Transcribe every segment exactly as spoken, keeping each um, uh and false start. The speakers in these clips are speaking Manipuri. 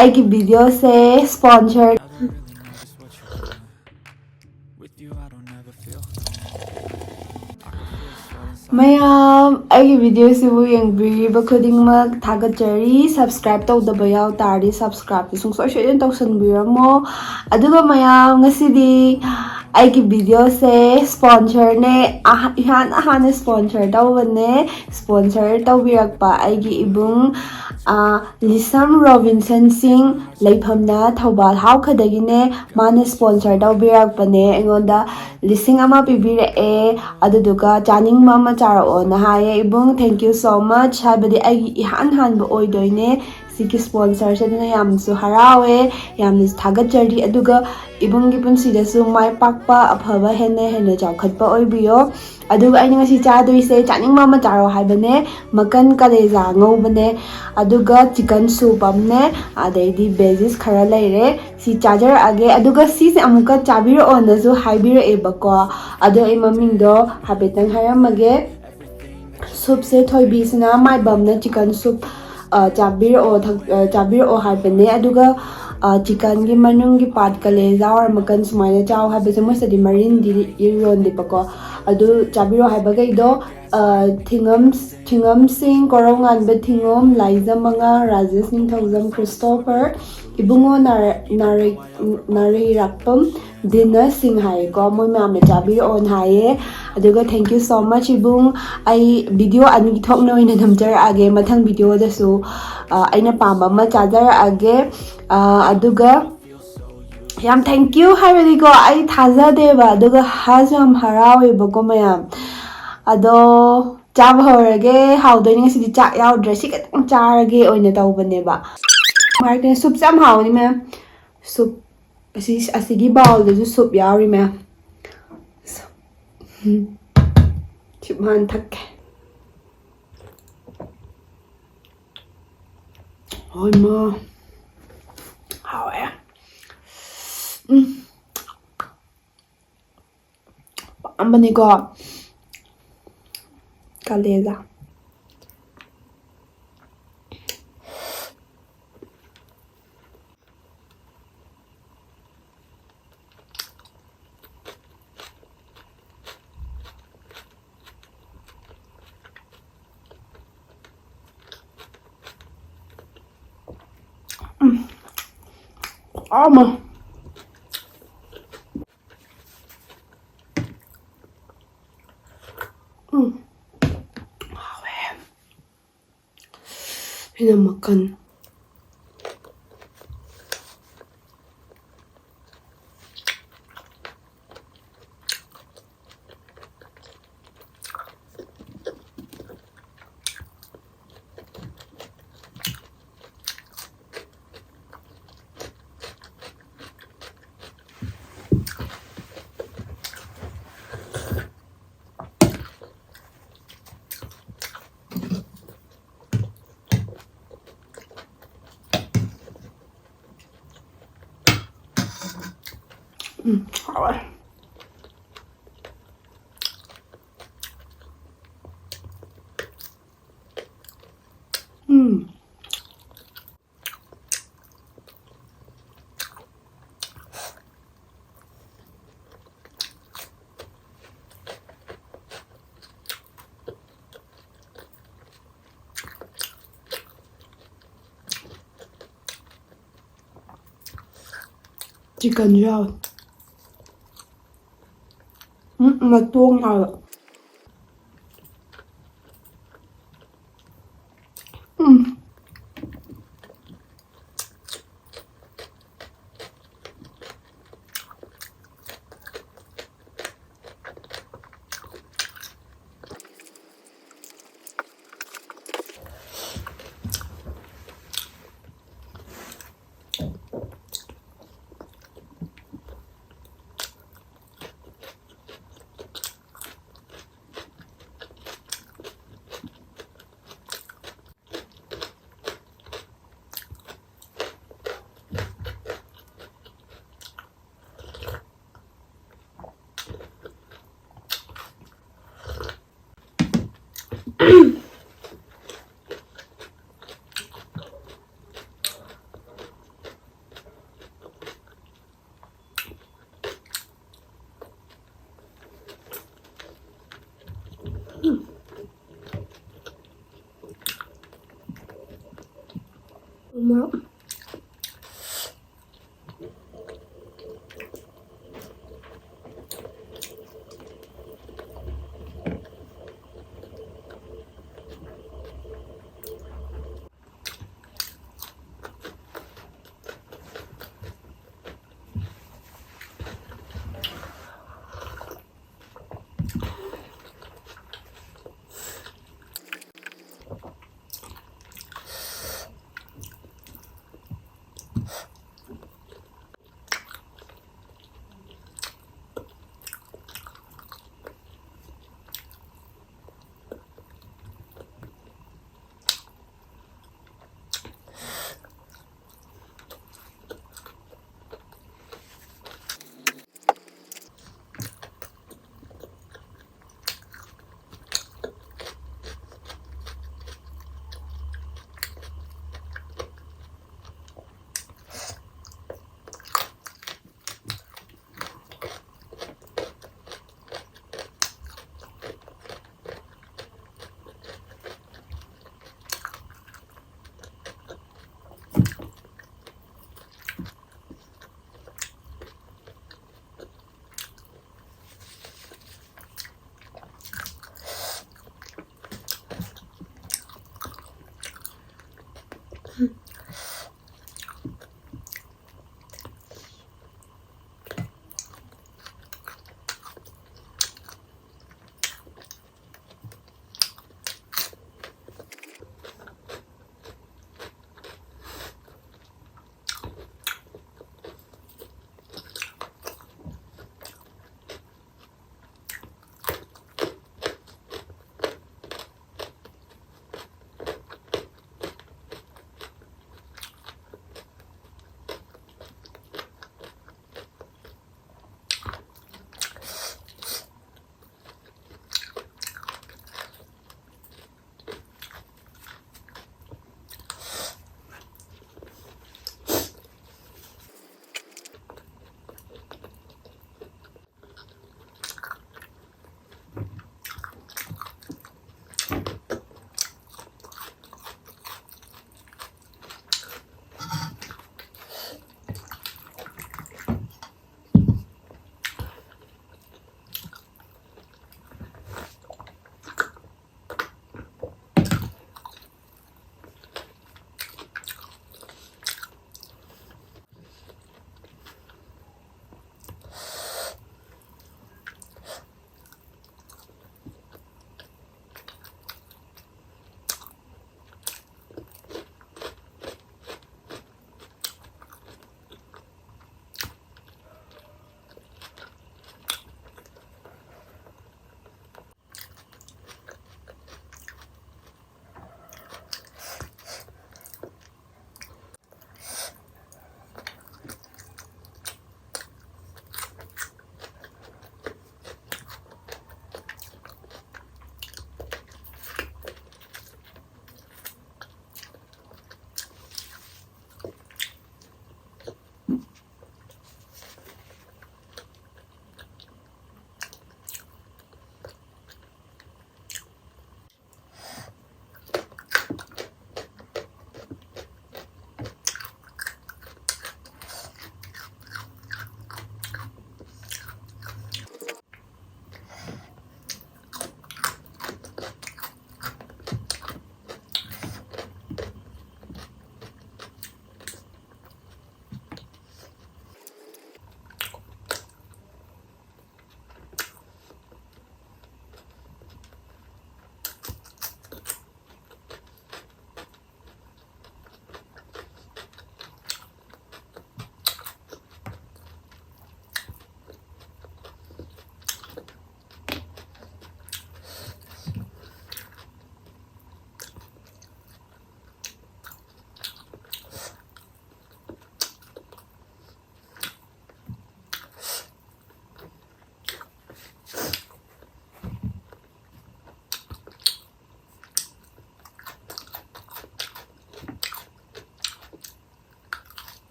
ꯑꯩꯒꯤ ꯚꯤꯗꯤꯑꯣꯁꯦ ꯁ꯭ꯄꯣꯟꯁꯔ ꯃꯌꯥꯝ, ꯑꯩꯒꯤ ꯚꯤꯗꯤꯑꯣꯁꯤꯕꯨ ꯌꯦꯡꯕꯤꯔꯤꯕ ꯈꯨꯗꯤꯡꯃꯛ ꯊꯥꯒꯠꯆꯔꯤ꯫ ꯁꯕꯁꯀ꯭ꯔꯥꯏꯕ ꯇꯧꯗꯕ ꯌꯥꯎ ꯇꯥꯔꯗꯤ ꯁꯕꯁꯀ꯭ꯔꯥꯏꯕꯇꯨ ꯁꯨꯡꯁꯣꯏ ꯁꯣꯏꯗꯅ ꯇꯧꯁꯟꯕꯤꯔꯝꯃꯣ꯫ ꯑꯗꯨꯒ ꯃꯌꯥꯝ, ꯉꯁꯤꯗꯤ ꯑꯩꯒꯤ ꯚꯤꯗꯤꯑꯣꯁꯦ ꯁ꯭ꯄꯣꯟꯁꯔꯅꯦ꯫ ꯑꯍ-, ꯏꯍꯥꯟ ꯑꯍꯥꯟꯅ ꯁ꯭ꯄꯣꯟꯁꯔ ꯇꯧꯕꯅꯦ꯫ ꯁ꯭ꯄꯣꯟꯁꯔ ꯇꯧꯕꯤꯔꯛꯄ ꯑꯩꯒꯤ ꯏꯕꯨꯡ, ꯑ, ꯂꯤꯁꯝ ꯔꯣꯕꯤꯟꯁꯟ ꯁꯤꯡ, ꯂꯩꯐꯝꯅ ꯊꯧꯕꯥꯜ ꯍꯥꯎꯈꯗꯒꯤꯅꯦ꯫ ꯃꯥꯅ ꯁ꯭ꯄꯣꯟꯁꯔ ꯇꯧꯕꯤꯔꯛꯄꯅꯦ꯫ ꯑꯩꯉꯣꯟꯗ ꯂꯤꯁꯤꯡ ꯑꯃ ꯄꯤꯕꯤꯔꯛꯑꯦ꯫ ꯑꯗꯨꯗꯨꯒ ꯆꯥꯅꯤꯡꯕ ꯑꯃ ꯆꯥꯔꯛꯑꯣꯅ ꯍꯥꯏꯌꯦ꯫ ꯏꯕꯨꯡ, thank you so much꯫ ꯍꯥꯏꯕꯗꯤ ꯑꯩꯒꯤ ꯏꯍꯥꯟ ꯍꯥꯟꯕ ꯑꯣꯏꯗꯣꯏꯅꯦ ꯁꯤꯒꯤ ꯁ꯭ꯄꯣꯟꯁꯔꯁꯦ꯫ ꯑꯗꯨꯅ ꯌꯥꯝꯅꯁꯨ ꯍꯔꯥꯎꯋꯦ, ꯌꯥꯝꯅꯁꯨ ꯊꯥꯒꯠꯆꯔꯤ꯫ ꯑꯗꯨꯒ ꯏꯕꯨꯡꯒꯤ ꯄꯨꯟꯁꯤꯗꯁꯨ ꯃꯥꯏ ꯄꯥꯛꯄ, ꯑꯐꯕ, ꯍꯦꯟꯅ ꯍꯦꯟꯅ ꯆꯥꯎꯈꯠꯄ ꯑꯣꯏꯕꯤꯌꯣ꯫ ꯑꯗꯨꯒ ꯑꯩꯅ ꯉꯁꯤ ꯆꯥꯗꯣꯏꯁꯦ, ꯆꯥꯅꯤꯡꯕ ꯑꯃ ꯆꯥꯔꯣ ꯍꯥꯏꯕꯅꯦ, ꯃꯀꯟ ꯀꯂꯦꯖꯥ ꯉꯧꯕꯅꯦ, ꯑꯗꯨꯒ ꯆꯤꯀꯟ ꯁꯨꯞ ꯑꯃꯅꯦ, ꯑꯗꯩꯗꯤ ꯚꯦꯖꯤꯁ ꯈꯔ ꯂꯩꯔꯦ꯫ ꯁꯤ ꯆꯥꯖꯔꯛꯑꯒꯦ꯫ ꯑꯗꯨꯒ ꯁꯤꯁꯦ ꯑꯃꯨꯛꯀ ꯆꯥꯕꯤꯔꯛꯑꯣꯅꯁꯨ ꯍꯥꯏꯕꯤꯔꯛꯑꯦꯕꯀꯣ꯫ ꯑꯗꯣ ꯑꯩ ꯃꯃꯤꯡꯗꯣ ꯍꯥꯏꯐꯦꯠꯇꯪ ꯍꯥꯏꯔꯝꯃꯒꯦ꯫ ꯁꯨꯞꯁꯦ ꯊꯣꯏꯕꯤꯁꯤꯅ ꯃꯥꯏꯕꯝꯅ ꯆꯤꯀꯟ ꯁꯨꯞ, ꯑ, ꯆꯥꯕꯤꯔꯛꯑꯣ, ꯊꯛ-, ꯑ, ꯆꯥꯕꯤꯔꯛꯑꯣ ꯍꯥꯏꯕꯅꯦ꯫ ꯑꯗꯨꯒ, ꯑ, ꯆꯤꯀꯟꯒꯤ ꯃꯅꯨꯡꯒꯤ ꯄꯥꯔꯠ, ꯀꯂꯦꯖꯥ ꯑꯣꯔ ꯃꯀꯟ ꯁꯨꯃꯥꯏꯅ ꯆꯥꯎ ꯍꯥꯏꯕꯁꯦ ꯃꯣꯏꯁꯤꯗꯗꯤ ꯃꯔꯤꯟꯗꯤ ꯌꯣꯟꯗꯦꯕꯀꯣ꯫ ꯑꯗꯨ ꯆꯥꯕꯤꯔꯛꯑꯣ ꯍꯥꯏꯕꯈꯩꯗꯣ, ꯑ, ꯊꯤꯉꯝ, ꯊꯤꯉꯝꯁꯤꯡ, ꯀꯣꯔꯧꯉꯥꯟꯕ ꯊꯤꯉꯣꯝ, ꯂꯥꯏꯖꯝ ꯃꯉꯥ, ꯔꯥꯖꯦꯁ ꯅꯤꯡꯊꯧꯖꯝ ꯈ꯭ꯔꯤꯁꯇꯣꯐꯔ, ꯏꯕꯨꯡꯉꯣ ꯅꯥꯔ-, ꯅꯥꯔꯩ-, ꯅꯥꯔꯩꯔꯥꯛꯄꯝ, ꯗꯤꯅ ꯁꯤꯡ ꯍꯥꯏꯌꯦꯀꯣ꯫ ꯃꯣꯏ ꯃꯌꯥꯝꯅ ꯆꯥꯕꯤꯔꯛꯑꯣꯅ ꯍꯥꯏꯌꯦ꯫ ꯑꯗꯨꯒ thank you so much ꯏꯕꯨꯡ꯫ ꯑꯩ ꯚꯤꯗꯤꯑꯣ ꯑꯅꯤ ꯊꯣꯛꯅ ꯑꯣꯏꯅ ꯅꯝꯖꯔꯛꯑꯒꯦ꯫ ꯃꯊꯪ ꯚꯤꯗꯤꯑꯣꯗꯁꯨ, ꯑ, ꯑꯩꯅ ꯄꯥꯝꯕ ꯑꯃ ꯆꯥꯖꯔꯛꯑꯒꯦ꯫ ꯑ, ꯑꯗꯨꯒ ꯌꯥꯝ thank you ꯍꯥꯏꯕꯗꯤꯀꯣ, ꯑꯩ ꯊꯥꯖꯗꯦꯕ꯫ ꯑꯗꯨꯒ ꯍꯥꯁꯨ ꯌꯥꯝ ꯍꯔꯥꯎꯋꯦꯕꯀꯣ ꯃꯌꯥꯝ꯫ ꯑꯗꯣ ꯆꯥꯕ ꯍꯧꯔꯒꯦ꯫ ꯍꯥꯎꯗꯣꯏꯅꯤ ꯉꯁꯤꯗꯤ꯫ ꯆꯥꯛ ꯌꯥꯎꯗ꯭ꯔꯦ꯫ ꯁꯤ ꯈꯤꯇꯪ ꯆꯥꯔꯒꯦ ꯑꯣꯏꯅ ꯇꯧꯕꯅꯦꯕ꯫ ꯃꯥꯔꯛꯇꯅ ꯁꯨꯞꯁꯦ ꯌꯥꯝ ꯍꯥꯎꯅꯤ ꯃꯌꯥꯝ꯫ ꯁꯨꯞ ꯑꯁꯤ, ꯑꯁꯤꯒꯤ ꯕꯥꯎꯜꯗꯁꯨ ꯁꯨꯞ ꯌꯥꯎꯔꯤ ꯃꯌꯥꯝ꯫ ꯁꯨꯞ꯫ ꯎꯝ꯫ ꯁꯨꯞ ꯍꯥꯟꯅ ꯊꯛꯀꯦ꯫ ꯍꯣꯏ ꯃꯥ꯫ ꯍꯥꯎꯋꯦ꯫ ꯎꯝ꯫ ꯄꯥꯝꯕꯅꯤꯀꯣ꯫ ꯀꯂꯦꯖꯥ꯫ ꯑꯃ꯫ ꯎꯝ꯫ ꯍꯥꯎꯋꯦ꯫ ꯁꯤꯅ ꯃꯀꯟ꯫ ꯎꯝ, ꯍꯥꯎꯋꯦ꯫ ꯎꯝ꯫ ꯆꯤꯛꯀꯟꯁꯨ ꯌꯥꯎꯋꯦ꯫ ꯎꯝ, ꯃꯇꯣꯡ ꯌꯥꯎꯋꯦ꯫ ꯎꯝ꯫ ꯎꯃ-,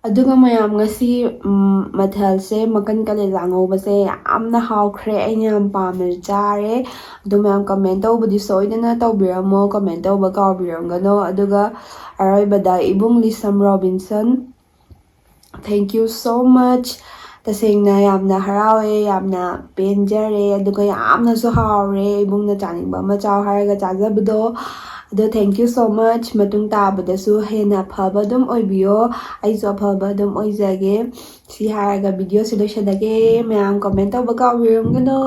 ꯑꯗꯨꯒ ꯃꯌꯥꯝ, ꯉꯁꯤ ꯎꯝ, ꯃꯊꯦꯜꯁꯦ ꯃꯀꯟ ꯀꯂꯦꯖꯥ ꯉꯧꯕꯁꯦ ꯌꯥꯝꯅ ꯍꯥꯎꯈ꯭ꯔꯦ꯫ ꯑꯩꯅ ꯌꯥꯝ ꯄꯥꯝꯅ ꯆꯥꯔꯦ꯫ ꯑꯗꯨ ꯃꯌꯥꯝ, ꯀꯃꯦꯟ ꯇꯧꯕꯗꯤ ꯁꯣꯏꯗꯅ ꯇꯧꯕꯤꯔꯝꯃꯣ꯫ ꯀꯃꯦꯟ ꯇꯧꯕ ꯀꯥꯎꯕꯤꯔꯝꯒꯅꯣ꯫ ꯑꯗꯨꯒ ꯑꯔꯣꯏꯕꯗ ꯏꯕꯨꯡ ꯂꯤꯁꯝ Robinson, thank you so much꯫ ꯇꯁꯦꯡꯅ ꯌꯥꯝꯅ ꯍꯔꯥꯎꯋꯦ, ꯌꯥꯝꯅ ꯄꯦꯟꯖꯔꯦ, ꯑꯗꯨꯒ ꯌꯥꯝꯅꯁꯨ ꯍꯥꯎꯔꯦ꯫ ꯏꯕꯨꯡꯅ ꯆꯥꯅꯤꯡꯕ ꯑꯃ ꯆꯥꯎ ꯍꯥꯏꯔꯒ ꯆꯥꯖꯕꯗꯣ꯫ ꯑꯗꯣ thank you so much꯫ ꯃꯇꯨꯡ ꯇꯥꯕꯗꯁꯨ ꯍꯦꯟꯅ ꯑꯐꯕ ꯑꯗꯨꯝ ꯑꯣꯏꯕꯤꯌꯣ, ꯑꯩꯁꯨ ꯑꯐꯕ ꯑꯗꯨꯝ ꯑꯣꯏꯖꯒꯦ꯫ ꯁꯤ ꯍꯥꯏꯔꯒ videoꯁꯦ ꯂꯣꯏꯁꯤꯜꯂꯒꯦ꯫ ꯃꯌꯥꯝ, ꯀꯃꯦꯟ ꯇꯧꯕ ꯀꯥꯎꯕꯤꯔꯝꯒꯅꯣ꯫